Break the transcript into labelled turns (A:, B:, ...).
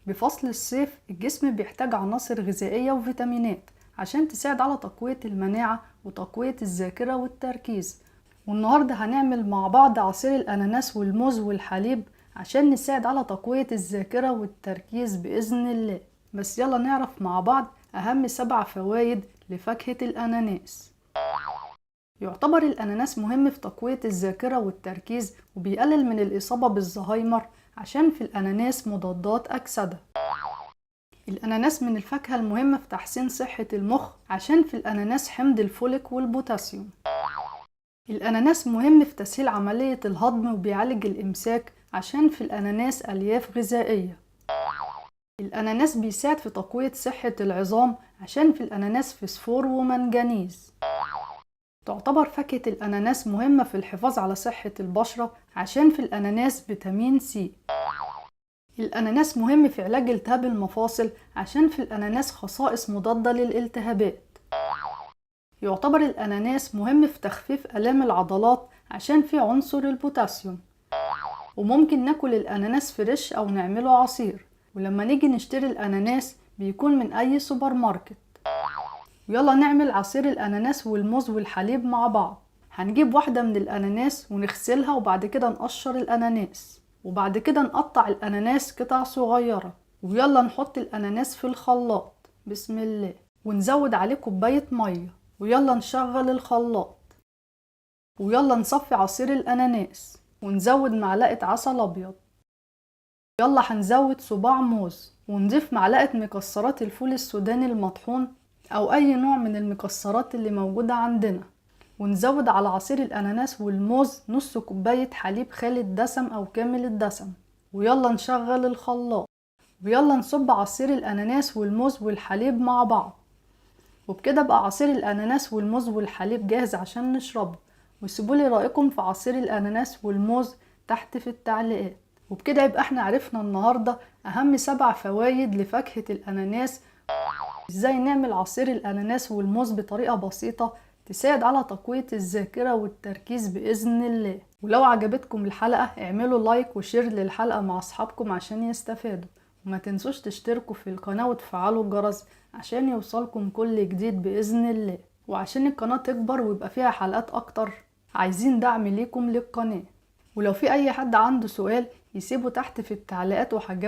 A: بفصل الصيف الجسم بيحتاج عناصر غذائية وفيتامينات عشان تساعد على تقوية المناعة وتقوية الذاكرة والتركيز. والنهاردة هنعمل مع بعض عصير الأناناس والموز والحليب عشان نساعد على تقوية الذاكرة والتركيز بإذن الله. بس يلا نعرف مع بعض أهم 7 فوائد لفاكهة الأناناس. يعتبر الأناناس مهم في تقوية الذاكرة والتركيز، وبيقلل من الإصابة بالزهايمر عشان في الأناناس مضادات أكسدة. الأناناس من الفاكهة المهمة في تحسين صحة المخ عشان في الأناناس حمض الفوليك والبوتاسيوم. الأناناس مهم في تسهيل عملية الهضم وبيعالج الإمساك عشان في الأناناس ألياف غذائية. الأناناس بيساعد في تقوية صحة العظام عشان في الأناناس فسفور ومنجنيز. تعتبر فاكهة الأناناس مهمة في الحفاظ على صحة البشرة عشان في الأناناس فيتامين سي. الأناناس مهم في علاج التهاب المفاصل عشان في الأناناس خصائص مضادة للالتهابات. يعتبر الأناناس مهم في تخفيف آلام العضلات عشان فيه عنصر البوتاسيوم. وممكن ناكل الأناناس fresh أو نعمله عصير، ولما نيجي نشتري الأناناس بيكون من أي سوبر ماركت. يلا نعمل عصير الأناناس والموز والحليب مع بعض. هنجيب واحدة من الأناناس ونغسلها، وبعد كده نقشر الأناناس، وبعد كده نقطع الأناناس قطع صغيرة. ويلا نحط الأناناس في الخلاط، بسم الله، ونزود عليه كوباية مية. ويلا نشغل الخلاط، ويلا نصفي عصير الأناناس، ونزود معلقة عسل أبيض. يلا هنزود صباع موز، ونضيف معلقة مكسرات الفول السوداني المطحون أو أي نوع من المكسرات اللي موجودة عندنا، ونزود على عصير الأناناس والموز نص كوباية حليب خالي الدسم أو كامل الدسم. ويلا نشغل الخلاط، ويلا نصب عصير الأناناس والموز والحليب مع بعض. وبكده بقى عصير الأناناس والموز والحليب جاهز عشان نشربه. وسيبولي رأيكم في عصير الأناناس والموز تحت في التعليقات. وبكده يبقى احنا عرفنا النهاردة أهم 7 فوايد لفاكهة الأناناس، ازاي نعمل عصير الأناناس والموز بطريقة بسيطة تساعد على تقوية الذاكرة والتركيز بإذن الله. ولو عجبتكم الحلقة اعملوا like و share للحلقة مع أصحابكم عشان يستفادوا، وما تنسوش تشتركوا في القناة وتفعلوا الجرس عشان يوصلكم كل جديد بإذن الله. وعشان القناة تكبر ويبقى فيها حلقات أكتر عايزين دعم ليكم للقناة. ولو في أي حد عنده سؤال يسيبه تحت في التعليقات وهجاوب.